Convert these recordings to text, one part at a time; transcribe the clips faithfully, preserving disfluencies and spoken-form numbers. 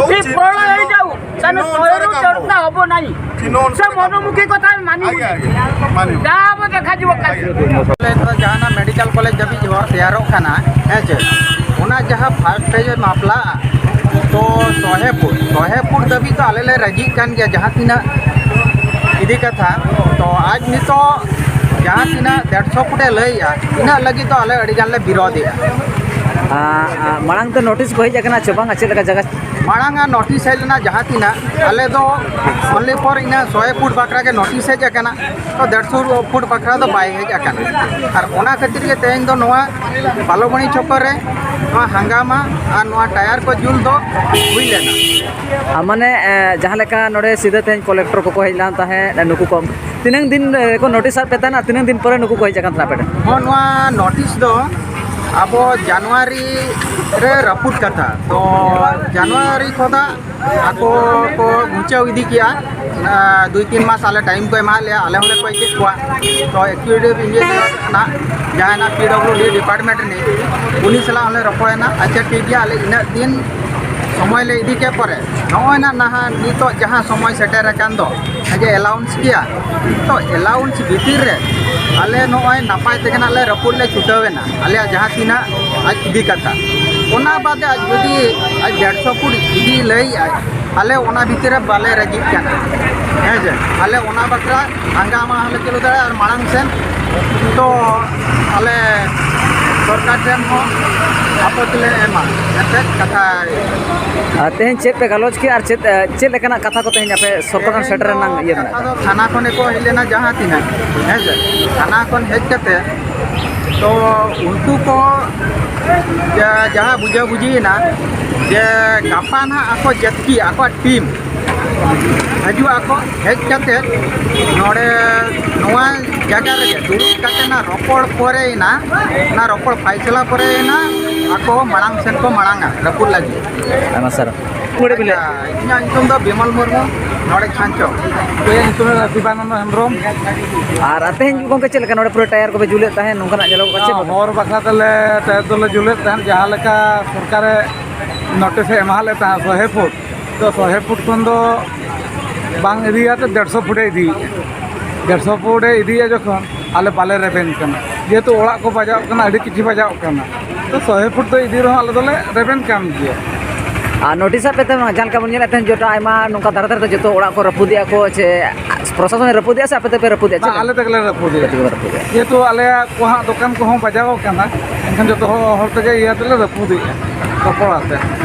ସେ ପ୍ରଳୟ ହେଇଯାଉ, ତାହେଲେ ତଳରୁ ଚେତନା ହବ ନାହିଁ। ସେ ମନମୁଖୀ କଥା ଆମେ ମାନିବୁ। ଆଜ୍ଞା, ଆଜ୍ଞା, ମାନିବୁ। ଯାହା ହବ ଦେଖାଯିବ କାଲି। କଲେଜ ବା ଯାହା ନା ମେଡିକାଲ କଲେଜ ᱫᱷᱟᱹᱵᱤᱡ ᱦᱚᱨ ᱛᱮᱭᱟᱨᱚᱜ ᱠᱟᱱᱟ, ᱦᱮᱸ ᱪᱮ? ᱚᱱᱟ ᱡᱟᱦᱟᱸ ᱯᱷᱟᱥᱴ ᱯᱷᱮᱡᱽ ᱢᱟᱯᱞᱟ, ᱛᱚ ᱥᱚᱦᱮ ᱯᱷᱩᱴ, ᱥᱚᱦᱮ ᱯᱷᱩᱴ ᱫᱷᱟᱹᱵᱤᱡ ᱫᱚ ᱟᱞᱮ ᱞᱮ ᱨᱟᱹᱡᱤᱜ ᱠᱟᱱ ᱜᱮᱭᱟ, ᱡᱟᱦᱟᱸ ᱛᱤᱱᱟᱹᱜ ᱤᱫᱤ ᱠᱟᱛᱷᱟ᱾ ᱛᱚ ᱟᱡ ᱱᱤᱛᱚᱜ ᱡᱟᱦᱟᱸ ᱛᱤᱱᱟᱹᱜ ᱰᱮᱲᱥᱚ ᱯᱷᱩᱴᱮ ᱞᱟᱹᱭᱮᱜᱼᱟ, ᱤᱱᱟᱹᱜ ᱞᱟᱹᱜᱤᱫ ᱫᱚ ᱟᱞᱮ ᱟᱹᱰᱤ ᱜᱟᱱ ᱞᱮ ᱵᱤᱨᱳᱫᱷᱮᱜᱼᱟ᱾ ᱟᱸ, ᱟᱸ, ᱢᱟᱲᱟᱝ ᱛᱮ ᱱᱳᱴᱤᱥ ᱠᱚ ᱦᱮᱡ ᱟᱠᱟᱱᱟ ᱪᱮ ᱵᱟᱝ? ᱪᱮᱫ ᱞᱮᱠᱟ ᱡᱟᱭᱜᱟ? ᱢᱟᱲᱟᱝ ᱟᱜ ᱱᱳᱴᱤᱥ ᱦᱮᱡ ᱞᱮᱱᱟ ᱡᱟᱦᱟᱸ ᱛᱤᱱᱟᱹᱜ, ᱟᱞᱮ ᱫᱚ only for ᱤᱱᱟᱹ ᱥᱚᱭ ᱯᱷᱩᱴ ᱵᱟᱠᱷᱨᱟ ᱜᱮ ᱱᱳᱴᱤᱥ ᱦᱮᱡ ᱟᱠᱟᱱᱟ, ᱛᱚ ᱰᱮᱲᱥᱚ ᱯᱷᱩᱴ ᱵᱟᱠᱷᱨᱟ ᱫᱚ ᱵᱟᱭ ᱦᱮᱡ ᱟᱠᱟᱱᱟ᱾ ᱟᱨ ᱚᱱᱟ ᱠᱷᱟᱹᱛᱤᱨ ᱜᱮ ᱛᱮᱦᱮᱧ ᱫᱚ ᱱᱚᱣᱟ ᱵᱟᱞᱚᱵᱚᱱᱤ ᱪᱷᱚᱠᱚ ᱨᱮ ᱱᱚᱣᱟ ᱦᱟᱝᱜᱟᱢᱟ ᱟᱨ ᱱᱚᱣᱟ ᱴᱟᱭᱟᱨ ᱠᱚ ᱡᱩᱞ ᱫᱚ ᱦᱩᱭ ᱞᱮᱱᱟ᱾ ᱟᱨ ᱢᱟᱱᱮ, ᱮ, ᱡᱟᱦᱟᱸ ᱞᱮᱠᱟ ᱱᱚᱰᱮ ᱥᱤᱫᱷᱟᱹ ᱛᱮᱦᱮᱧ ᱠᱚᱞᱮᱠᱴᱚᱨ ᱠᱚᱠᱚ ᱦᱮᱡ ᱞᱮᱱ ᱛᱟᱦᱮᱸᱫ, ᱱᱩᱠᱩ ᱠᱚ ᱛᱤᱱᱟᱹᱝ ᱫᱤᱱ, ᱮ, ᱠᱚ ᱱᱳᱴᱤᱥ ᱟᱫ ᱯᱮ ᱛᱟᱦᱮᱱᱟ? ᱛᱤᱱᱟᱹᱝ ᱫᱤᱱ ᱯᱚᱨᱮ ᱱᱩᱠᱩ ᱠᱚ ᱦᱮᱡ ᱟᱠᱟᱱ ᱛᱟᱦᱮᱱᱟ ᱟᱯᱮ ᱴᱷᱮᱱ? ᱦᱚᱸ, ᱱᱚᱣᱟ ᱱᱳᱴᱤᱥ ᱫᱚ ᱟᱵᱚ ᱡᱟᱱᱩᱣᱟᱨᱤ ᱨᱮ ᱨᱟᱹᱯᱩᱫ ᱠᱟᱛᱷᱟ, ᱛᱚ ᱡᱟᱱᱩᱣᱟᱨᱤ ᱠᱷᱚᱱᱟᱜ ᱟᱠᱚ ᱠᱚ ᱜᱷᱩᱸᱪᱟᱹᱣ ᱤᱫᱤ ᱠᱮᱜᱼᱟ᱾ ᱟᱨ ᱫᱩᱭ ᱛᱤᱱ ᱢᱟᱥ ᱟᱞᱮ ᱴᱟᱭᱤᱢ ᱠᱚ ᱮᱢᱟᱜ ᱞᱮᱭᱟ, ᱟᱞᱮ ᱦᱚᱸᱞᱮ ᱠᱚᱭ ᱠᱮᱫ ᱠᱚᱣᱟ᱾ ᱛᱚ ᱮᱠᱡᱤᱠᱤᱭᱩᱴᱤᱵᱷ ᱤᱧᱡᱤᱱᱤᱭᱟᱨ ᱠᱷᱚᱱᱟᱜ ᱡᱟᱦᱟᱸᱭ ᱚᱱᱟ ᱯᱤ ᱰᱚᱵᱞᱤᱭᱩ ᱰᱤ ᱰᱤᱯᱟᱨᱴᱢᱮᱱᱴ ᱨᱤᱱᱤᱡ, ᱩᱱᱤ ᱥᱟᱞᱟᱜ ᱦᱚᱸᱞᱮ ᱨᱚᱯᱚᱲᱮᱱᱟ᱾ ᱟᱪᱪᱷᱟ, ᱴᱷᱤᱠ ᱜᱮᱭᱟ, ᱟᱞᱮ ᱤᱱᱟᱹᱜ ᱫᱤᱱ ᱥᱚᱢᱚᱭ ᱞᱮ ᱤᱫᱤ ᱠᱮᱫ ᱯᱚᱨᱮ ᱱᱚᱜᱼᱚᱭ ᱱᱟᱜ ᱱᱟᱦᱟᱜ ᱱᱤᱛᱚᱜ ᱡᱟᱦᱟᱸ ᱥᱚᱢᱚᱭ ᱥᱮᱴᱮᱨ ᱟᱠᱟᱱ ᱫᱚ, ᱡᱮ ᱮᱞᱟᱣᱩᱱᱥ ᱜᱮᱭᱟ, ᱛᱚ ᱮᱞᱟᱣᱩᱱᱥ ᱵᱷᱤᱛᱤᱨ ᱨᱮ ᱟᱞᱮ ᱱᱚᱜᱼᱚᱭ ᱱᱟᱯᱟᱭ ᱛᱮᱜᱮ ᱱᱟᱜ ᱞᱮ ᱨᱟᱹᱯᱩᱫ ᱞᱮ ᱪᱷᱩᱴᱟᱹᱣ ᱮᱱᱟ, ᱟᱞᱮᱭᱟᱜ ᱡᱟᱦᱟᱸ ᱛᱤᱱᱟᱹᱜ ᱟᱡ ᱤᱫᱤ ᱠᱟᱛᱷᱟ᱾ ᱚᱱᱟ ᱵᱟᱫᱮ ᱟᱡ ᱡᱩᱫᱤ ᱟᱡ ᱰᱮᱲᱥᱚ ᱯᱷᱩᱴ ᱤᱫᱤ ᱞᱟᱹᱭᱮᱫᱼᱟᱭ, ᱟᱞᱮ ᱚᱱᱟ ᱵᱷᱤᱛᱤᱨ ᱨᱮ ᱵᱟᱞᱮ ᱨᱟᱹᱡᱤᱜ ᱠᱟᱱᱟ, ᱦᱮᱸ ᱥᱮ? ᱟᱞᱮ ᱚᱱᱟ ᱵᱟᱠᱷᱨᱟ ᱦᱟᱸᱜᱟᱢᱟ ᱦᱚᱸᱞᱮ ᱪᱟᱹᱞᱩ ᱫᱟᱲᱮᱭᱟᱜᱼᱟ᱾ ᱟᱨ ᱢᱟᱲᱟᱝ ᱥᱮᱱ ᱫᱚ ᱟᱞᱮ ᱥᱚᱨᱠᱟᱨ ᱴᱷᱮᱱ ᱦᱚᱸ ᱟᱯᱚᱛ ᱞᱮ ᱮᱢᱟ, ᱮᱱᱛᱮᱫ ᱠᱟᱛᱷᱟ᱾ ᱟᱨ ᱛᱮᱦᱮᱧ ᱪᱮᱫ ᱯᱮ ᱜᱟᱞᱚᱪ ᱠᱮᱫᱟ ᱟᱨ ᱪᱮᱫ, ᱮ, ᱪᱮᱫ ᱞᱮᱠᱟᱱᱟᱜ ᱠᱟᱛᱷᱟ ᱠᱚ ᱛᱮᱦᱮᱧ ᱟᱯᱮ ᱥᱚᱨᱠᱟᱨ ᱴᱷᱮᱱ ᱥᱮᱴᱮᱨ ᱨᱮᱱᱟᱜ ᱤᱭᱟᱹ ᱠᱟᱛᱷᱟ ᱢᱮᱱᱟᱜ ᱫᱚ ᱛᱟᱯᱮᱭᱟ? ᱛᱷᱟᱱᱟ ᱠᱷᱚᱱ ᱜᱮᱠᱚ ᱦᱮᱡ ᱞᱮᱱᱟ ᱡᱟᱦᱟᱸ ᱛᱤᱱᱟᱹᱜ, ᱦᱮᱸ ᱥᱮ? ᱛᱷᱟᱱᱟ ᱠᱷᱚᱱ ᱦᱮᱡ ᱠᱟᱛᱮ ᱛᱚ ᱩᱱᱠᱩ ᱠᱚ ᱡᱟ-, ᱡᱟᱦᱟᱸ ᱵᱩᱡᱷᱟᱹ ᱵᱩᱡᱷᱤᱭᱮᱱᱟ ᱡᱮ ᱜᱟᱯᱟ ᱱᱟᱦᱟᱜ ᱟᱠᱚ ᱡᱟᱹᱛᱠᱤ, ᱟᱠᱚᱣᱟᱜ ᱴᱤᱢ ᱦᱤᱡᱩᱜ ᱟᱠᱚ, ᱦᱮᱡ ᱠᱟᱛᱮ ᱱᱚᱰᱮ ᱱᱚᱣᱟ ᱡᱟᱭᱜᱟ ᱨᱮᱜᱮ ᱫᱩᱲᱩᱵ ᱠᱟᱛᱮ ᱱᱟ ᱨᱚᱯᱚᱲ ᱯᱚᱨᱮᱭᱮᱱᱟ, ᱚᱱᱟ ᱨᱚᱯᱚᱲ ᱯᱷᱟᱭᱥᱟᱞᱟ ᱯᱚᱨᱮᱭᱮᱱᱟ ᱟᱠᱚ ᱢᱟᱲᱟᱝ ᱥᱮᱱ ᱠᱚ ᱢᱟᱲᱟᱝᱟ ᱨᱟᱹᱯᱩᱫ ᱞᱟᱹᱜᱤᱫ᱾ ᱟᱭᱢᱟ ᱥᱟᱨᱦᱟᱣ᱾ ᱱᱚᱰᱮ ᱵᱤᱱ ᱞᱟᱹᱭ ᱟᱪᱪᱷᱟ, ᱤᱧᱟᱹᱜ ᱧᱩᱛᱩᱢ ᱫᱚ ᱵᱤᱢᱚᱞ ᱢᱩᱨᱢᱩ, ᱱᱚᱰᱮ ᱪᱷᱟᱸᱪᱚ᱾ ᱤᱧᱟᱹᱜ ᱧᱩᱛᱩᱢ ᱫᱚ ᱥᱤᱵᱟᱱᱚᱱᱫᱚ ᱦᱮᱢᱵᱨᱚᱢ᱾ ᱟᱨ ᱛᱮᱦᱮᱧ ᱜᱚᱢᱠᱮ ᱪᱮᱫ ᱞᱮᱠᱟ ᱱᱚᱰᱮ ᱯᱩᱨᱟᱹ ᱴᱟᱭᱟᱨ ᱠᱚᱯᱮ ᱡᱩᱞᱮᱫ ᱛᱟᱦᱮᱸᱫ, ᱱᱚᱝᱠᱟᱱᱟᱜ ᱧᱮᱞᱚᱜ ᱠᱟᱱᱟ ᱪᱮᱫ ᱠᱚ? ᱦᱚᱨ ᱵᱟᱠᱷᱨᱟ ᱛᱮᱞᱮ ᱴᱟᱭᱟᱨ ᱫᱚᱞᱮ ᱡᱩᱞᱮᱫ ᱛᱟᱦᱮᱸᱫ, ᱡᱟᱦᱟᱸ ᱞᱮᱠᱟ ᱥᱚᱨᱠᱟᱨᱮ ᱱᱳᱴᱤᱥ ᱮ ᱮᱢᱟᱦᱟᱫ ᱞᱮ ᱛᱟᱦᱮᱸᱫ ᱥᱚᱦᱮ ᱯᱷᱩᱴ, ᱛᱚ ᱥᱚᱦᱮ ᱯᱷᱩᱴ ᱠᱷᱚᱱ ᱫᱚ ᱵᱟᱝ ᱤᱫᱤᱭᱟᱛᱮ ᱰᱮᱲᱥᱚ ᱯᱷᱩᱴᱮ ᱤᱫᱤᱭᱮᱫᱼᱟ᱾ ᱰᱮᱲᱥᱚ ᱯᱷᱩᱴᱮ ᱤᱫᱤᱭᱮᱫᱼᱟ ᱡᱚᱠᱷᱚᱱ, ᱟᱞᱮ ᱵᱟᱞᱮ ᱨᱮᱵᱮᱱ ᱠᱟᱱᱟ, ᱡᱮᱦᱮᱛᱩ ᱚᱲᱟᱜ ᱠᱚ ᱵᱟᱡᱟᱣ ᱠᱟᱱᱟ, ᱟᱹᱰᱤ ᱠᱤᱪᱷᱩ ᱵᱟᱡᱟᱣ ᱠᱟᱱᱟ᱾ ᱛᱚ ᱥᱚᱦᱮ ᱯᱷᱩᱴ ᱫᱚ ᱤᱫᱤ ᱨᱮᱦᱚᱸ ᱟᱞᱮ ᱫᱚᱞᱮ ᱨᱮᱵᱮᱱ ᱠᱟᱱ ᱜᱮᱭᱟ᱾ ᱟᱨ ᱱᱳᱴᱤᱥ ᱟᱯᱮ ᱛᱟᱦᱮᱸ, ᱡᱟᱦᱟᱸ ᱞᱮᱠᱟ ᱵᱚᱱ ᱧᱮᱞᱮᱫ ᱛᱟᱦᱮᱸᱫ, ᱡᱚᱛᱚ ᱟᱭᱢᱟ ᱱᱚᱝᱠᱟ ᱫᱷᱟᱨᱮ ᱫᱷᱟᱨᱮ ᱛᱮ ᱡᱚᱛᱚ ᱚᱲᱟᱜ ᱠᱚ ᱨᱟᱹᱯᱩᱫᱮᱜᱼᱟ ᱠᱚ, ᱥᱮ ᱯᱨᱚᱥᱟᱥᱚᱱᱮ ᱨᱟᱹᱯᱩᱫᱮᱜᱼᱟ, ᱥᱮ ᱟᱯᱮ ᱛᱮᱯᱮ ᱨᱟᱹᱯᱩᱫᱮᱜᱼᱟ? ᱪᱮᱫ ᱵᱟᱝ, ᱞᱮᱠᱟ? ᱟᱞᱮ ᱛᱮᱜᱮ ᱞᱮ ᱨᱟᱹᱯᱩᱫᱮᱜᱼᱟ᱾ ᱟᱯᱮ ᱛᱮᱜᱮ ᱯᱮ ᱨᱟᱹᱯᱩᱫᱮᱜᱼᱟ᱾ ᱡᱮᱦᱮᱛᱩ ᱟᱞᱮᱭᱟᱜ ᱠᱚ ᱦᱟᱸᱜ ᱫᱚᱠᱟᱱ ᱠᱚᱦᱚᱸ ᱵᱟᱡᱟᱣ ᱠᱟᱱᱟ, ᱮᱱᱠᱷᱟᱱ ᱡᱚᱛᱚ ᱦᱚᱲ, ᱦᱚᱲ ᱛᱮᱜᱮ ᱤᱭᱟᱹ ᱛᱮᱞᱮ ᱨᱟᱹᱯᱩᱫᱮᱜᱼᱟ, ᱨᱚᱯᱚᱲ ᱟᱛᱮ᱾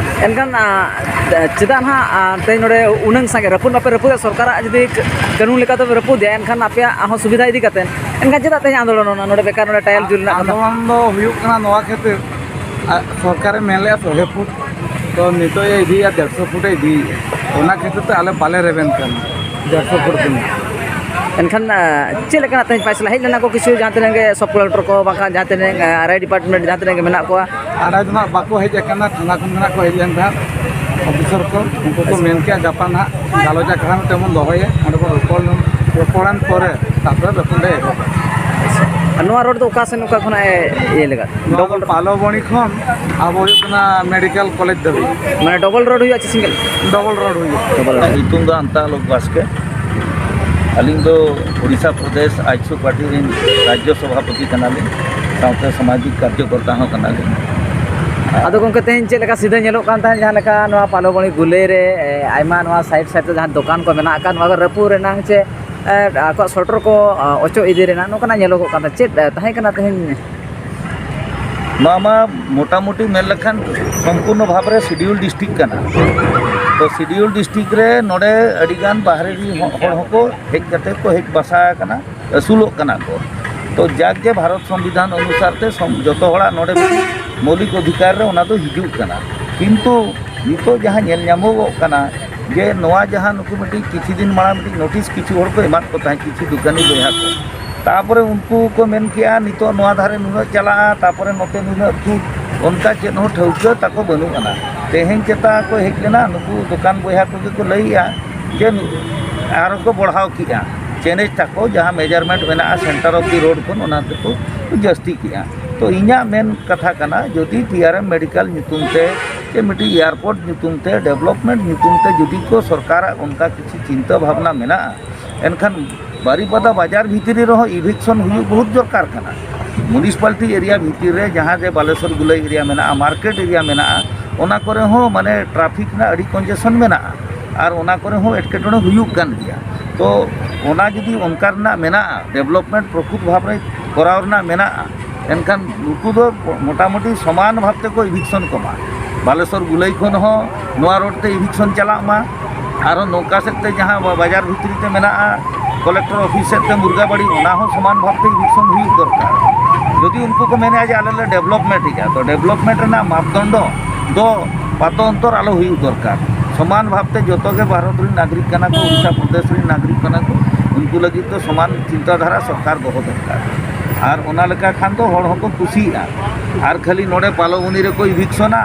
ᱮᱱᱠᱷᱟᱱ, ᱟ, ᱪᱮᱫᱟᱜ ᱱᱟᱦᱟᱜ, ᱟ, ᱛᱮᱦᱮᱧ ᱱᱚᱰᱮ ᱩᱱᱟᱹᱝ ᱥᱟᱸᱜᱮ ᱨᱟᱹᱯᱩᱫ ᱢᱟᱯᱮ ᱨᱟᱹᱯᱩᱫᱮᱜᱼᱟ, ᱥᱚᱨᱠᱟᱨᱟᱜ ᱡᱩᱫᱤ ᱠᱟᱹᱱᱩᱱ ᱞᱮᱠᱟ ᱛᱮᱯᱮ ᱨᱟᱹᱯᱩᱫᱮᱜᱼᱟ, ᱮᱱᱠᱷᱟᱱ ᱟᱯᱮᱭᱟᱜ ᱦᱚᱸ ᱥᱩᱵᱤᱫᱷᱟ ᱤᱫᱤ ᱠᱟᱛᱮ, ᱮᱱᱠᱷᱟᱱ ᱪᱮᱫᱟᱜ ᱛᱮᱦᱮᱧ ᱟᱱᱫᱳᱞᱚᱱ ᱚᱱᱟ ᱱᱚᱰᱮ ᱵᱮᱠᱟᱨ ᱱᱚᱰᱮ ᱴᱟᱭᱟᱞ ᱡᱩᱞ ᱨᱮᱱᱟᱜ ᱠᱟᱛᱷᱟ? ᱟᱱᱫᱳᱞᱚᱱ ᱫᱚ ᱦᱩᱭᱩᱜ ᱠᱟᱱᱟ ᱱᱚᱣᱟ ᱠᱷᱟᱹᱛᱤᱨ, ᱟᱨ ᱥᱚᱨᱠᱟᱨᱮ ᱢᱮᱱ ᱞᱮᱜᱼᱟ ᱥᱚᱦᱮ ᱯᱷᱩᱴ, ᱛᱚ ᱱᱤᱛᱚᱜ ᱮ ᱤᱫᱤᱭᱮᱫᱼᱟ ᱰᱮᱲᱥᱚ ᱯᱷᱩᱴᱮ ᱤᱫᱤᱭᱮᱫᱼᱟ, ᱚᱱᱟ ᱠᱷᱟᱹᱛᱤᱨ ᱛᱮ ᱟᱞᱮ ᱵᱟᱞᱮ ᱨᱮᱵᱮᱱ ᱠᱟᱱᱟ ᱰᱮᱲᱥᱚ ᱯᱷᱩᱴ ᱠᱷᱚᱱ᱾ ᱮᱱᱠᱷᱟᱱ, ᱟ, ᱪᱮᱫ ᱞᱮᱠᱟᱱᱟᱜ ᱛᱮᱦᱮᱧ ᱯᱟᱭᱥᱟ ᱦᱮᱡ ᱞᱮᱱᱟ ᱠᱚ ᱠᱤᱪᱷᱩ ᱡᱟᱦᱟᱸ ᱛᱤᱱᱟᱹᱜ ᱜᱮ ᱥᱟᱵ ᱠᱚᱞᱮᱠᱴᱚᱨ ᱠᱚ, ᱵᱟᱝᱠᱷᱟᱱ ᱡᱟᱦᱟᱸ ᱛᱤᱱᱟᱹᱜ, ᱟ, ᱟᱨ ᱟᱭ ᱰᱤᱯᱟᱨᱴᱢᱮᱱᱴ ᱡᱟᱦᱟᱸ ᱛᱤᱱᱟᱹᱜ ᱜᱮ ᱢᱮᱱᱟᱜ ᱠᱚᱣᱟ? ᱟᱨ ᱟᱭ ᱫᱚ ᱱᱟᱦᱟᱜ ᱵᱟᱠᱚ ᱦᱮᱡ ᱟᱠᱟᱱᱟ, ᱛᱷᱟᱱᱟ ᱠᱷᱚᱱ ᱜᱮ ᱱᱟᱦᱟᱜ ᱠᱚ ᱦᱮᱡ ᱞᱮᱱ ᱛᱟᱦᱮᱸᱫ ᱚᱯᱷᱤᱥᱟᱨ ᱠᱚ, ᱩᱱᱠᱩ ᱠᱚ ᱢᱮᱱ ᱠᱮᱜᱼᱟ ᱜᱟᱯᱟ ᱱᱟᱦᱟᱜ ᱜᱟᱞᱚᱪ ᱟᱠᱷᱲᱟ ᱢᱤᱫᱴᱮᱱ ᱵᱚᱱ ᱫᱚᱦᱚᱭᱟ, ᱚᱸᱰᱮ ᱵᱚᱱ ᱨᱚᱯᱚᱲ, ᱨᱚᱯᱚᱲᱮᱱ ᱯᱚᱨᱮ ᱛᱟᱨᱯᱚᱨᱮ ᱵᱮᱛᱚᱱ ᱞᱮ ᱮᱦᱚᱵᱟ᱾ ᱟᱨ ᱱᱚᱣᱟ ᱨᱳᱰ ᱫᱚ ᱚᱠᱟ ᱥᱮᱱ, ᱚᱠᱟ ᱠᱷᱚᱱᱟᱜ ᱮ ᱤᱭᱟᱹ ᱞᱮᱫᱟ? ᱱᱚᱣᱟ ᱫᱚ ᱰᱚᱵᱚᱞ ᱯᱟᱞᱚᱵᱚᱱᱤ ᱠᱷᱚᱱ ᱟᱵᱚ ᱦᱩᱭᱩᱜ ᱠᱟᱱᱟ ᱢᱮᱰᱤᱠᱮᱞ ᱠᱚᱞᱮᱡᱽ ᱫᱷᱟᱹᱵᱤᱡ᱾ ᱢᱟᱱᱮ ᱰᱚᱵᱚᱞ ᱨᱳᱰ ᱦᱩᱭᱩᱜᱼᱟ ᱪᱮ ᱥᱤᱝᱜᱮᱞ? ᱰᱚᱵᱚᱞ ᱨᱳᱰ ᱦᱩᱭᱩᱜᱼᱟ᱾ Double road. ᱧᱩᱛᱩᱢ ᱫᱚ ᱟᱱᱛᱟ ᱟᱞᱳᱠ ᱵᱟᱥᱠᱮ᱾ ᱟᱹᱞᱤᱧ ᱫᱚ ᱳᱰᱤᱥᱟ ᱯᱨᱚᱫᱮᱥ ᱟᱡᱥᱩ ᱯᱟᱨᱴᱤ ᱨᱮᱱ ᱨᱟᱡᱽᱡᱚ ᱥᱚᱵᱷᱟᱯᱚᱛᱤ ᱠᱟᱱᱟᱞᱤᱧ, ᱥᱟᱶᱛᱮ ᱥᱟᱢᱟᱡᱤᱠ ᱠᱟᱨᱡᱚᱠᱚᱨᱛᱟ ᱦᱚᱸ ᱠᱟᱱᱟᱞᱤᱧ᱾ ᱟᱫᱚ ᱜᱚᱢᱠᱮ, ᱛᱮᱦᱮᱧ ᱪᱮᱫ ᱞᱮᱠᱟ ᱥᱤᱫᱷᱟᱹ ᱧᱮᱞᱚᱜ ᱠᱟᱱ ᱛᱟᱦᱮᱸᱫ, ᱡᱟᱦᱟᱸ ᱞᱮᱠᱟ ᱱᱚᱣᱟ ᱯᱟᱞᱚᱵᱚᱱᱤ ᱜᱩᱞᱟᱹᱭ ᱨᱮ, ᱮ, ᱟᱭᱢᱟ ᱱᱚᱣᱟ ᱥᱟᱭᱤᱰ ᱥᱟᱭᱤᱰ ᱛᱮ ᱡᱟᱦᱟᱸ ᱫᱚᱠᱟᱱ ᱠᱚ ᱢᱮᱱᱟᱜ ᱟᱠᱟᱫ, ᱱᱚᱣᱟ ᱠᱚ ᱨᱟᱹᱯᱩᱫ ᱨᱮᱱᱟᱝ ᱪᱮ, ᱮ, ᱟᱠᱚᱣᱟᱜ ᱥᱚᱴᱚᱨ ᱠᱚ, ᱮ, ᱚᱪᱚᱜ ᱤᱫᱤ ᱨᱮᱱᱟᱜ ᱱᱚᱝᱠᱟᱱᱟᱜ ᱧᱮᱞᱚᱜᱚᱜ ᱠᱟᱱ ᱛᱟᱦᱮᱸᱫ, ᱪᱮᱫ, ᱮ, ᱛᱟᱦᱮᱸ ᱠᱟᱱᱟ ᱛᱮᱦᱮᱧ? ᱱᱚᱣᱟ ᱢᱟ ᱢᱚᱴᱟᱢᱩᱴᱤ ᱢᱮᱱ ᱞᱮᱠᱷᱟᱱ ᱥᱚᱢᱯᱩᱨᱱᱚ ᱵᱷᱟᱵᱽ ᱨᱮ ᱥᱤᱰᱤᱭᱩᱞ ᱰᱤᱥᱴᱨᱤᱠᱴ ᱠᱟᱱᱟ᱾ ᱛᱚ ᱥᱤᱰᱤᱭᱩᱞ ᱰᱤᱥᱴᱨᱤᱠᱴ ᱨᱮ ᱱᱚᱰᱮ ᱟᱹᱰᱤᱜᱟᱱ ᱵᱟᱦᱨᱮ ᱨᱤᱱ ᱦᱚ-, ᱦᱚᱲ ᱦᱚᱸᱠᱚ ᱦᱮᱡ ᱠᱟᱛᱮ ᱠᱚ ᱦᱮᱡ ᱵᱟᱥᱟ ᱟᱠᱟᱱᱟ, ᱟᱹᱥᱩᱞᱚᱜ ᱠᱟᱱᱟ ᱠᱚ᱾ ᱛᱚ ᱡᱟᱠ ᱡᱮ ᱵᱷᱟᱨᱚᱛ ᱥᱚᱝᱵᱤᱫᱷᱟᱱ ᱚᱱᱩᱥᱟᱨ ᱛᱮ ᱥᱚᱢ-, ᱡᱚᱛᱚ ᱦᱚᱲᱟᱜ ᱱᱚᱰᱮ ᱢᱤᱫᱴᱤᱡ ᱢᱳᱣᱞᱤᱠ ᱚᱫᱷᱤᱠᱟᱨ ᱨᱮ ᱚᱱᱟ ᱫᱚ ᱦᱤᱡᱩᱜ ᱠᱟᱱᱟ, ᱠᱤᱱᱛᱩ ᱱᱤᱛᱚᱜ ᱡᱟᱦᱟᱸ ᱧᱮᱞ ᱧᱟᱢᱚᱜᱚᱜ ᱠᱟᱱᱟ ᱡᱮ ᱱᱚᱣᱟ ᱡᱟᱦᱟᱸ ᱱᱩᱠᱩ ᱢᱤᱫᱴᱤᱡ ᱠᱤᱪᱷᱩ ᱫᱤᱱ ᱢᱟᱲᱟᱝ ᱢᱤᱫᱴᱤᱡ ᱱᱳᱴᱤᱥ ᱠᱤᱪᱷᱩ ᱦᱚᱲ ᱠᱚ ᱮᱢᱟᱫ ᱠᱚ ᱛᱟᱦᱮᱸᱫ, ᱠᱤᱪᱷᱩ ᱫᱚᱠᱟᱱᱤ ᱵᱚᱭᱦᱟ ᱠᱚ, ᱛᱟᱯᱚᱨᱮ ᱩᱱᱠᱩ ᱠᱚ ᱢᱮᱱ ᱠᱮᱜᱼᱟ ᱱᱤᱛᱚᱜ ᱱᱚᱣᱟ ᱫᱷᱟᱨᱮ ᱱᱩᱱᱟᱹᱜ ᱪᱟᱞᱟᱜᱼᱟ, ᱛᱟᱯᱚᱨᱮ ᱱᱚᱛᱮ ᱱᱩᱱᱟᱹᱜ ᱯᱷᱩᱴ, ᱚᱱᱠᱟ ᱪᱮᱫ ᱦᱚᱸ ᱴᱷᱟᱹᱣᱠᱟᱹ ᱛᱟᱠᱚ ᱵᱟᱹᱱᱩᱜ ᱟᱱᱟ᱾ ᱛᱮᱦᱮᱧ ᱪᱮᱛᱟ ᱠᱚ ᱦᱮᱡ ᱞᱮᱱᱟ, ᱱᱩᱠᱩ ᱫᱚᱠᱟᱱ ᱵᱚᱭᱦᱟ ᱠᱚᱜᱮ ᱠᱚ ᱞᱟᱹᱭᱮᱜᱼᱟ ᱡᱮ ᱱᱩ-, ᱟᱨᱚ ᱠᱚ ᱵᱚᱲᱦᱟᱣ ᱠᱮᱜᱼᱟ ᱪᱮᱱᱮᱡᱽ ᱛᱟᱠᱚ, ᱡᱟᱦᱟᱸ ᱢᱮᱡᱟᱨᱢᱮᱱᱴ ᱢᱮᱱᱟᱜᱼᱟ ᱥᱮᱱᱴᱟᱨ ᱚᱯᱷ ᱫᱤ ᱨᱳᱰ ᱠᱷᱚᱱ, ᱚᱱᱟ ᱛᱮᱠᱚ ᱡᱟᱹᱥᱛᱤ ᱠᱮᱜᱼᱟ᱾ ᱛᱚ ᱤᱧᱟᱹᱜ ᱢᱮᱱ ᱠᱟᱛᱷᱟ ᱠᱟᱱᱟ, ᱡᱩᱫᱤ ᱯᱤ ᱟᱨ ᱮᱢ ᱢᱮᱰᱤᱠᱮᱞ ᱧᱩᱛᱩᱢ ᱛᱮ ᱡᱮ ᱢᱤᱫᱴᱤᱡ ᱮᱭᱟᱨᱯᱳᱨᱴ ᱧᱩᱛᱩᱢ ᱛᱮ, ᱰᱮᱵᱷᱞᱚᱯᱢᱮᱱᱴ ᱧᱩᱛᱩᱢ ᱛᱮ ᱡᱩᱫᱤ ᱠᱚ ᱥᱚᱨᱠᱟᱨᱟᱜ ᱚᱱᱠᱟ ᱠᱤᱪᱷᱩ ᱪᱤᱱᱛᱟᱹ ᱵᱷᱟᱵᱽᱱᱟ ᱢᱮᱱᱟᱜᱼᱟ, ᱮᱱᱠᱷᱟᱱ ᱵᱟᱨᱤᱯᱟᱫᱟ ᱵᱟᱡᱟᱨ ᱵᱷᱤᱛᱨᱤ ᱨᱮᱦᱚᱸ ᱤᱵᱷᱤᱠᱥᱚᱱ ᱦᱩᱭᱩᱜ ᱵᱚᱦᱩᱛ ᱫᱚᱨᱠᱟᱨ ᱠᱟᱱᱟ᱾ ᱢᱩᱱᱤᱥᱤᱯᱟᱞᱤᱴᱤ ᱮᱨᱤᱭᱟ ᱵᱷᱤᱛᱤᱨ ᱨᱮ ᱡᱟᱦᱟᱸ ᱡᱮ ᱵᱟᱞᱮᱥᱚᱨ ᱜᱩᱞᱟᱹᱭ ᱮᱨᱤᱭᱟ ᱢᱮᱱᱟᱜᱼᱟ, ᱢᱟᱨᱠᱮᱴ ᱮᱨᱤᱭᱟ ᱢᱮᱱᱟᱜᱼᱟ, ᱚᱱᱟ ᱠᱚᱨᱮ ᱦᱚᱸ ᱢᱟᱱᱮ ᱴᱨᱟᱯᱷᱤᱠ ᱨᱮᱱᱟᱜ ᱟᱹᱰᱤ ᱠᱚᱱᱡᱮᱥᱚᱱ ᱢᱮᱱᱟᱜᱼᱟ ᱟᱨ ᱚᱱᱟ ᱠᱚᱨᱮ ᱦᱚᱸ ᱮᱴᱠᱮᱴᱚᱬᱮ ᱦᱩᱭᱩᱜ ᱠᱟᱱ ᱜᱮᱭᱟ᱾ ᱛᱚ ᱚᱱᱟ ᱡᱩᱫᱤ ᱚᱱᱠᱟ ᱨᱮᱱᱟᱜ ᱢᱮᱱᱟᱜᱼᱟ, ᱰᱮᱵᱷᱞᱚᱯᱢᱮᱱᱴ ᱯᱨᱚᱠᱩᱛ ᱵᱷᱟᱵᱽ ᱨᱮ ᱠᱚᱨᱟᱣ ᱨᱮᱱᱟᱜ ᱢᱮᱱᱟᱜᱼᱟ, ᱮᱱᱠᱷᱟᱱ ᱱᱩᱠᱩ ᱫᱚ ᱢᱚᱴᱟᱢᱩᱴᱤ ᱥᱚᱢᱟᱱ ᱵᱷᱟᱵᱽ ᱛᱮᱠᱚ ᱤᱵᱷᱤᱠᱥᱚᱱ ᱠᱚᱢᱟ᱾ ᱵᱟᱞᱮᱥᱚᱨ ᱜᱩᱞᱟᱹᱭ ᱠᱷᱚᱱ ᱦᱚᱸ ᱱᱚᱣᱟ ᱨᱳᱰ ᱛᱮ ᱤᱵᱷᱤᱠᱥᱚᱱ ᱪᱟᱞᱟᱜ ᱢᱟ, ᱟᱨᱦᱚᱸ ᱱᱚᱝᱠᱟ ᱥᱮᱫ ᱛᱮ ᱡᱟᱦᱟᱸ ᱵᱟ-, ᱵᱟᱡᱟᱨ ᱵᱷᱤᱛᱨᱤ ᱛᱮ ᱢᱮᱱᱟᱜᱼᱟ, ᱠᱚᱞᱮᱠᱴᱚᱨ ᱚᱯᱷᱤᱥ ᱥᱮᱫ ᱛᱮ ᱢᱩᱨᱜᱟᱵᱟᱲᱤ, ᱚᱱᱟ ᱦᱚᱸ ᱥᱚᱢᱟᱱ ᱵᱷᱟᱵᱽ ᱛᱮ ᱤᱵᱷᱤᱠᱥᱚᱱ ᱦᱩᱭᱩᱜ ᱫᱚᱨᱠᱟᱨ᱾ ᱡᱩᱫᱤ ᱩᱱᱠᱩ ᱠᱚ ᱢᱮᱱᱮᱫᱼᱟ ᱡᱮ ᱟᱞᱮ ᱞᱮ ᱰᱮᱵᱷᱞᱚᱯᱢᱮᱱᱴ ᱮᱫᱼᱟ, ᱛᱚ ᱰᱮᱵᱷᱞᱚᱯᱢᱮᱱᱴ ᱨᱮᱱᱟᱜ ᱢᱟᱯᱫᱚᱱᱰᱚ ᱫᱚ ᱯᱟᱛᱚ ᱚᱱᱛᱚᱨ ᱟᱞᱚ ᱦᱩᱭᱩᱜ ᱫᱚᱨᱠᱟᱨ᱾ ᱥᱚᱢᱟᱱ ᱵᱷᱟᱵᱽ ᱛᱮ ᱡᱚᱛᱚ ᱜᱮ ᱵᱷᱟᱨᱚᱛ ᱨᱮᱱ ᱱᱟᱜᱚᱨᱤᱠ ᱠᱟᱱᱟ ᱠᱚ, ᱩᱲᱤᱥᱥᱟ ᱯᱨᱚᱫᱮᱥ ᱨᱮᱱ ᱱᱟᱜᱚᱨᱤᱠ ᱠᱟᱱᱟ ᱠᱚ, ᱩᱱᱠᱩ ᱞᱟᱹᱜᱤᱫ ᱫᱚ ᱥᱚᱢᱟᱱ ᱪᱤᱱᱛᱟᱹ ᱫᱷᱟᱨᱟ ᱥᱚᱨᱠᱟᱨ ᱫᱚᱦᱚ ᱫᱚᱨᱠᱟᱨ᱾ ᱟᱨ ᱚᱱᱟ ᱞᱮᱠᱟ ᱠᱷᱟᱱ ᱫᱚ ᱦᱚᱲ ᱦᱚᱸᱠᱚ ᱠᱩᱥᱤᱭᱟᱜᱼᱟ᱾ ᱟᱨ ᱠᱷᱟᱹᱞᱤ ᱱᱚᱰᱮ ᱯᱟᱞᱚᱵᱚᱱᱤ ᱨᱮᱠᱚ ᱤᱵᱷᱤᱠᱥᱚᱱᱟ,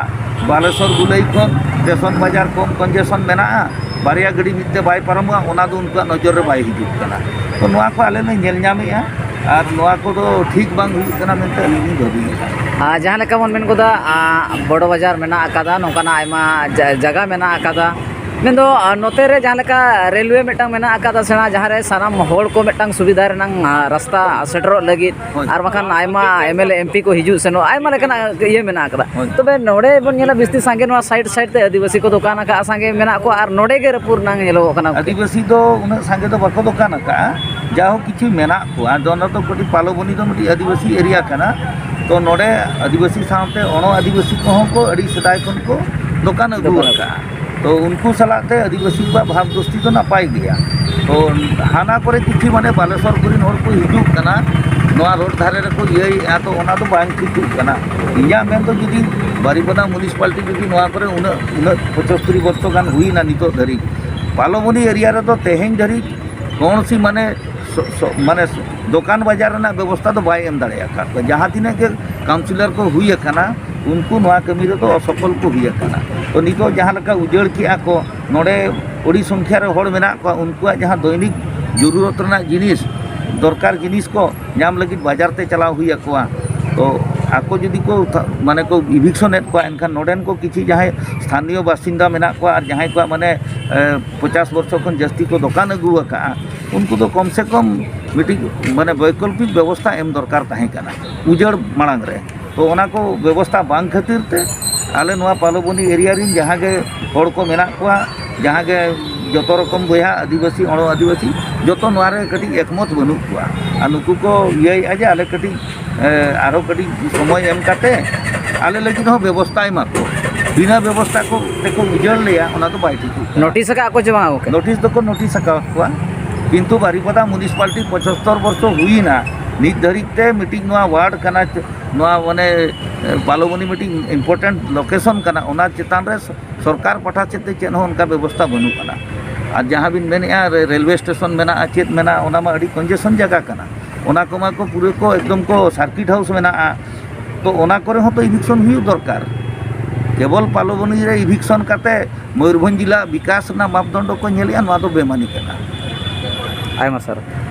ᱵᱟᱞᱮᱥᱚᱨ ᱜᱩᱞᱟᱹᱭ ᱠᱷᱚᱱ ᱥᱴᱮᱥᱚᱱ ᱵᱟᱡᱟᱨ ᱠᱚᱢ ᱠᱚᱱᱡᱮᱥᱚᱱ ᱢᱮᱱᱟᱜᱼᱟ, ᱵᱟᱨᱭᱟ ᱜᱟᱹᱰᱤ ᱢᱤᱫ ᱛᱮ ᱵᱟᱭ ᱯᱟᱨᱚᱢᱚᱜᱼᱟ, ᱚᱱᱟ ᱫᱚ ᱩᱱᱠᱩᱣᱟᱜ ᱱᱚᱡᱚᱨ ᱨᱮ ᱵᱟᱭ ᱦᱤᱡᱩᱜ ᱠᱟᱱᱟ᱾ ᱛᱚ ᱱᱚᱣᱟ ᱠᱚ ᱟᱞᱮ ᱞᱮ ᱧᱮᱞ ᱧᱟᱢᱮᱫᱼᱟ ᱟᱨ ᱱᱚᱣᱟ ᱠᱚᱫᱚ ᱴᱷᱤᱠ ᱵᱟᱝ ᱦᱩᱭᱩᱜ ᱠᱟᱱᱟ ᱢᱮᱱᱛᱮ ᱟᱹᱞᱤᱧ ᱞᱤᱧ ᱵᱷᱟᱹᱵᱤᱭᱮᱫᱼᱟ᱾ ᱟᱨ ᱡᱟᱦᱟᱸ ᱞᱮᱠᱟ ᱵᱚᱱ ᱢᱮᱱ ᱜᱚᱫᱟ, ᱟᱸ, ᱵᱚᱲᱚ ᱵᱟᱡᱟᱨ ᱢᱮᱱᱟᱜ ᱟᱠᱟᱫᱟ, ᱱᱚᱝᱠᱟᱱᱟᱜ ᱟᱭᱢᱟ ᱡᱟ-, ᱡᱟᱭᱜᱟ ᱢᱮᱱᱟᱜ ᱟᱠᱟᱫᱟ, ᱢᱮᱱᱫᱚ, ᱟᱸ, ᱱᱚᱛᱮ ᱨᱮ ᱡᱟᱦᱟᱸ ᱞᱮᱠᱟ ᱨᱮᱞᱣᱮ ᱢᱤᱫᱴᱟᱝ ᱢᱮᱱᱟᱜ ᱟᱠᱟᱫᱟ ᱥᱮᱬᱟ, ᱡᱟᱦᱟᱸ ᱨᱮ ᱥᱟᱱᱟᱢ ᱦᱚᱲ ᱠᱚ ᱢᱤᱫᱴᱟᱝ ᱥᱩᱵᱤᱫᱷᱟ ᱨᱮᱱᱟᱝ, ᱟᱸ, ᱨᱟᱥᱛᱟ ᱥᱮᱴᱮᱨᱚᱜ ᱞᱟᱹᱜᱤᱫ, ᱦᱳᱭ᱾ ᱟᱨ ᱵᱟᱠᱷᱟᱱ ᱟᱭᱢᱟ M L A, M P ᱠᱚ ᱦᱤᱡᱩᱜ ᱥᱮᱱᱚᱜ, ᱟᱭᱢᱟ ᱞᱮᱠᱟᱱᱟᱜ ᱤᱭᱟᱹ ᱢᱮᱱᱟᱜ ᱟᱠᱟᱫᱟ᱾ ᱦᱳᱭ᱾ ᱛᱚᱵᱮ ᱱᱚᱰᱮ ᱵᱚᱱ ᱧᱮᱞᱟ, ᱵᱤᱥᱛᱤ ᱥᱟᱸᱜᱮ ᱱᱚᱣᱟ ᱥᱟᱭᱤᱰ ᱥᱟᱭᱤᱰ ᱛᱮ ᱟᱹᱫᱤᱵᱟᱹᱥᱤ ᱠᱚ ᱫᱚᱠᱟᱱ ᱟᱠᱟᱫᱼᱟ, ᱥᱟᱸᱜᱮ ᱢᱮᱱᱟᱜ ᱠᱚᱣᱟ, ᱟᱨ ᱱᱚᱰᱮ ᱜᱮ ᱨᱟᱹᱯᱩᱫ ᱨᱮᱱᱟᱝ ᱧᱮᱞᱚᱜᱚᱜ ᱠᱟᱱᱟ᱾ ᱟᱹᱫᱤᱵᱟᱹᱥᱤ ᱫᱚ ᱩᱱᱟᱹᱜ ᱥᱟᱸᱜᱮ ᱫᱚ ᱵᱟᱠᱚ ᱫᱚᱠᱟᱱ ᱟᱠᱟᱫᱼᱟ, ᱡᱟᱦᱳᱠ ᱠᱤᱪᱷᱩ ᱢᱮᱱᱟᱜ ᱠᱚᱣᱟ᱾ ᱟᱫᱚ ᱚᱱᱟ ᱫᱚ ᱠᱟᱹᱴᱤᱡ ᱯᱟᱞᱚᱵᱚᱱᱤ ᱫᱚ ᱢᱤᱫᱴᱤᱡ ᱟᱹᱫᱤᱵᱟᱹᱥᱤ ᱮᱨᱤᱭᱟ ᱠᱟᱱᱟ, ᱛᱚ ᱱᱚᱰᱮ ᱟᱹᱫᱤᱵᱟᱹᱥᱤ ᱥᱟᱶᱛᱮ ᱚᱬᱚ ᱟᱹᱫᱤᱵᱟᱹᱥᱤ ᱠᱚᱦᱚᱸ ᱠᱚ ᱟᱹᱰᱤ ᱥᱮᱫᱟᱭ ᱠᱷᱚᱱ ᱠᱚ ᱫᱚᱠᱟᱱ ᱟᱹᱜᱩ ᱫᱚᱠᱟᱱ ᱟᱠᱟᱫᱼᱟ᱾ ᱛᱚ ᱩᱱᱠᱩ ᱥᱟᱞᱟᱜ ᱛᱮ ᱟᱹᱫᱤᱵᱟᱹᱥᱤ ᱠᱚᱣᱟᱜ ᱵᱷᱟᱵᱽ ᱫᱳᱥᱛᱤ ᱫᱚ ᱱᱟᱯᱟᱭ ᱜᱮᱭᱟ᱾ ᱛᱚ ᱦᱟᱱᱟ ᱠᱚᱨᱮ ᱠᱤᱪᱷᱩ ᱢᱟᱱᱮ ᱵᱟᱞᱮᱥᱚᱨ ᱠᱚᱨᱮᱱ ᱦᱚᱲ ᱠᱚ ᱦᱤᱡᱩᱜ ᱠᱟᱱᱟ, ᱱᱚᱣᱟ ᱨᱳᱰ ᱫᱷᱟᱨᱮ ᱨᱮᱠᱚ ᱤᱭᱟᱹᱭᱮᱫᱼᱟ, ᱛᱚ ᱚᱱᱟ ᱫᱚ ᱵᱟᱝ ᱴᱷᱤᱠᱚᱜ ᱠᱟᱱᱟ᱾ ᱤᱧᱟᱹᱜ ᱢᱮᱱ ᱫᱚ ᱡᱩᱫᱤ ᱵᱟᱨᱤᱯᱟᱫᱟ ᱢᱩᱱᱤᱥᱤᱯᱟᱞᱤᱴᱤ ᱡᱩᱫᱤ ᱱᱚᱣᱟ ᱠᱚᱨᱮ ᱩᱱᱟᱹᱜ, ᱩᱱᱟᱹᱜ ᱯᱚᱸᱪᱟᱛᱛᱳᱨ ᱵᱚᱨᱥᱚ ᱜᱟᱱ ᱦᱩᱭᱱᱟ ᱱᱤᱛᱚᱜ ᱫᱷᱟᱹᱨᱤᱡ, ᱯᱟᱞᱚᱵᱚᱱᱤ ᱮᱨᱤᱭᱟ ᱨᱮᱫᱚ ᱛᱮᱦᱮᱧ ᱫᱷᱟᱹᱨᱤᱡ ᱠᱚᱱᱚ ᱥᱤ ᱢᱟᱱᱮ ᱥᱚ-, ᱥᱚ-, ᱢᱟᱱᱮ ᱫᱚᱠᱟᱱ ᱵᱟᱡᱟᱨ ᱨᱮᱱᱟᱜ ᱵᱮᱵᱚᱥᱛᱷᱟ ᱫᱚ ᱵᱟᱭ ᱮᱢ ᱫᱟᱲᱮ ᱟᱠᱟᱫ ᱠᱚᱣᱟ᱾ ᱡᱟᱦᱟᱸ ᱛᱤᱱᱟᱹᱜ ᱜᱮ ᱠᱟᱣᱩᱱᱥᱤᱞᱚᱨ ᱠᱚ ᱦᱩᱭ ᱟᱠᱟᱱᱟ, ᱩᱱᱠᱩ ᱱᱚᱣᱟ ᱠᱟᱹᱢᱤ ᱨᱮᱫᱚ ᱚᱥᱚᱯᱷᱚᱞ ᱠᱚ ᱦᱩᱭ ᱟᱠᱟᱱᱟ᱾ ᱛᱚ ᱱᱤᱛᱚᱜ ᱡᱟᱦᱟᱸ ᱞᱮᱠᱟ ᱩᱡᱟᱹᱲ ᱠᱮᱜᱼᱟ ᱠᱚ, ᱱᱚᱰᱮ ᱟᱹᱰᱤ ᱥᱚᱝᱠᱷᱭᱟ ᱨᱮ ᱦᱚᱲ ᱢᱮᱱᱟᱜ ᱠᱚᱣᱟ, ᱩᱱᱠᱩᱣᱟᱜ ᱡᱟᱦᱟᱸ ᱫᱚᱭᱱᱤᱠ ᱡᱚᱨᱩᱨᱚᱛ ᱨᱮᱱᱟᱜ ᱡᱤᱱᱤᱥ, ᱫᱚᱨᱠᱟᱨ ᱡᱤᱱᱤᱥ ᱠᱚ ᱧᱟᱢ ᱞᱟᱹᱜᱤᱫ ᱵᱟᱡᱟᱨ ᱛᱮ ᱪᱟᱞᱟᱣ ᱦᱩᱭ ᱟᱠᱚᱣᱟ᱾ ᱛᱚ ᱟᱠᱚ ᱡᱩᱫᱤ ᱠᱚ ᱛᱷᱟ-, ᱢᱟᱱᱮ ᱠᱚ ᱮᱵᱷᱤᱠᱥᱚᱱᱮᱫ ᱠᱚᱣᱟ, ᱮᱱᱠᱷᱟᱱ ᱱᱚᱰᱮᱱ ᱠᱚ ᱠᱤᱪᱷᱩ ᱡᱟᱦᱟᱸᱭ ᱥᱛᱷᱟᱱᱤᱭᱚ ᱵᱟᱥᱤᱱᱫᱟ ᱢᱮᱱᱟᱜ ᱠᱚᱣᱟ ᱟᱨ ᱡᱟᱦᱟᱸᱭ ᱠᱚᱣᱟᱜ ᱢᱟᱱᱮ, ᱮ, ᱯᱚᱪᱟᱥ ᱵᱚᱨᱥᱚ ᱠᱷᱚᱱ ᱡᱟᱹᱥᱛᱤ ᱠᱚ ᱫᱚᱠᱟᱱ ᱟᱹᱜᱩ ᱟᱠᱟᱫᱼᱟ, ᱩᱱᱠᱩ ᱫᱚ ᱠᱚᱢ ᱥᱮ ᱠᱚᱢ ᱢᱤᱫᱴᱤᱡ ᱢᱟᱱᱮ ᱵᱳᱭᱠᱚᱞᱯᱤᱠ ᱵᱮᱵᱚᱥᱛᱷᱟ ᱮᱢ ᱫᱚᱨᱠᱟᱨ ᱛᱟᱦᱮᱸ ᱠᱟᱱᱟ ᱩᱡᱟᱹᱲ ᱢᱟᱲᱟᱝ ᱨᱮ᱾ ᱛᱚ, ᱚᱱᱟ ᱠᱚ ᱵᱮᱵᱚᱥᱛᱷᱟ ᱵᱟᱝ ᱠᱷᱟᱹᱛᱤᱨ ᱛᱮ ᱟᱞᱮ ᱱᱚᱣᱟ ᱯᱟᱞᱚᱵᱚᱱᱤ ᱮᱨᱤᱭᱟ ᱨᱮᱱ ᱡᱟᱦᱟᱸ ᱜᱮ ᱦᱚᱲ ᱠᱚ ᱢᱮᱱᱟᱜ ᱠᱚᱣᱟ, ᱡᱟᱦᱟᱸ ᱜᱮ ᱡᱚᱛᱚ ᱨᱚᱠᱚᱢ ᱵᱚᱭᱦᱟ, ᱟᱹᱫᱤᱵᱟᱹᱥᱤ, ᱚᱬᱚ ᱟᱹᱫᱤᱵᱟᱹᱥᱤ, ᱡᱚᱛᱚ ᱱᱚᱣᱟ ᱨᱮ ᱠᱟᱹᱴᱤᱡ ᱮᱠᱢᱚᱛ ᱵᱟᱹᱱᱩᱜ ᱠᱚᱣᱟ᱾ ᱟᱨ ᱱᱩᱠᱩ ᱠᱚ ᱤᱭᱟᱹᱭᱮᱫᱼᱟ ᱡᱮ ᱟᱞᱮ ᱠᱟᱹᱴᱤᱡ, ᱮ, ᱟᱨᱦᱚᱸ ᱠᱟᱹᱴᱤᱡ ᱥᱚᱢᱚᱭ ᱮᱢ ᱠᱟᱛᱮ ᱟᱞᱮ ᱞᱟᱹᱜᱤᱫ ᱦᱚᱸ ᱵᱮᱵᱚᱥᱛᱷᱟᱭ ᱢᱟ ᱠᱚ᱾ ᱵᱤᱱᱟᱹ ᱵᱮᱵᱚᱥᱛᱷᱟ ᱠᱚ ᱛᱮᱠᱚ ᱩᱡᱟᱹᱲ ᱞᱮᱭᱟ, ᱚᱱᱟ ᱫᱚ ᱵᱟᱭ ᱴᱷᱤᱠᱚᱜ ᱠᱟᱱᱟ᱾ ᱱᱳᱴᱤᱥ ᱟᱠᱟᱫ ᱠᱚ ᱪᱮ ᱵᱟᱝ ᱜᱚᱢᱠᱮ? ᱱᱳᱴᱤᱥ ᱫᱚᱠᱚ ᱱᱳᱴᱤᱥ ᱟᱠᱟᱫ ᱠᱚᱣᱟ, ᱠᱤᱱᱛᱩ ᱵᱟᱨᱤᱯᱟᱫᱟ ᱢᱩᱱᱤᱥᱤᱯᱟᱞᱤᱴᱤ ᱯᱚᱸᱪᱟᱛᱛᱳᱨ ᱵᱚᱨᱥᱚ ᱦᱩᱭᱮᱱᱟ, ᱱᱤᱛ ᱫᱷᱟᱹᱨᱤᱡ ᱛᱮ ᱢᱤᱫᱴᱤᱡ ᱱᱚᱣᱟ ᱣᱟᱨᱰ ᱠᱟᱱᱟ, ᱱᱚᱣᱟ ᱢᱟᱱᱮ, ᱮ, ᱯᱟᱞᱚᱵᱚᱱᱤ ᱢᱤᱫᱴᱤᱡ ᱤᱢᱯᱚᱨᱴᱮᱱᱴ ᱞᱳᱠᱮᱥᱚᱱ ᱠᱟᱱᱟ, ᱚᱱᱟ ᱪᱮᱛᱟᱱ ᱨᱮ ᱥᱚᱨᱠᱟᱨ ᱯᱟᱦᱴᱟ ᱥᱮᱫ ᱛᱮ ᱪᱮᱫ ᱦᱚᱸ ᱚᱱᱠᱟ ᱵᱮᱵᱚᱥᱛᱷᱟ ᱵᱟᱹᱱᱩᱜ ᱟᱱᱟ᱾ ᱟᱨ ᱡᱟᱦᱟᱸ ᱵᱤᱱ ᱢᱮᱱᱮᱫᱼᱟ ᱨᱮ-, ᱨᱮᱞᱣᱮ ᱥᱴᱮᱥᱚᱱ ᱢᱮᱱᱟᱜᱼᱟ, ᱪᱮᱫ ᱢᱮᱱᱟᱜᱼᱟ, ᱚᱱᱟ ᱢᱟ ᱟᱹᱰᱤ ᱠᱚᱱᱡᱮᱥᱚᱱ ᱡᱟᱭᱜᱟ ᱠᱟᱱᱟ᱾ ᱚᱱᱟ ᱠᱚᱢᱟ ᱠᱚ ᱯᱩᱨᱟᱹ ᱠᱚ ᱮᱠᱫᱚᱢ ᱠᱚ ᱥᱟᱨᱠᱤᱴ ᱦᱟᱣᱩᱥ ᱢᱮᱱᱟᱜᱼᱟ᱾ ᱛᱚ, ᱚᱱᱟ ᱠᱚᱨᱮ ᱦᱚᱸ ᱛᱚ ᱤᱵᱷᱤᱠᱥᱚᱱ ᱦᱩᱭᱩᱜ ᱫᱚᱨᱠᱟᱨ᱾ ᱠᱮᱵᱚᱞ ᱯᱟᱞᱚᱵᱚᱱᱤ ᱨᱮ ᱤᱵᱷᱤᱠᱥᱚᱱ ᱠᱟᱛᱮ ᱢᱚᱭᱩᱨᱵᱷᱚᱸᱡᱽ ᱡᱮᱞᱟ ᱵᱤᱠᱟᱥ ᱨᱮᱱᱟᱜ ᱢᱟᱯᱫᱚᱱᱰᱚ ᱠᱚ ᱧᱮᱞᱮᱜᱼᱟ, ᱱᱚᱣᱟ ᱫᱚ ᱵᱮᱢᱟᱱᱤ ᱠᱟᱱᱟ᱾ ᱟᱭᱢᱟ ᱥᱟᱨᱦᱟᱣ᱾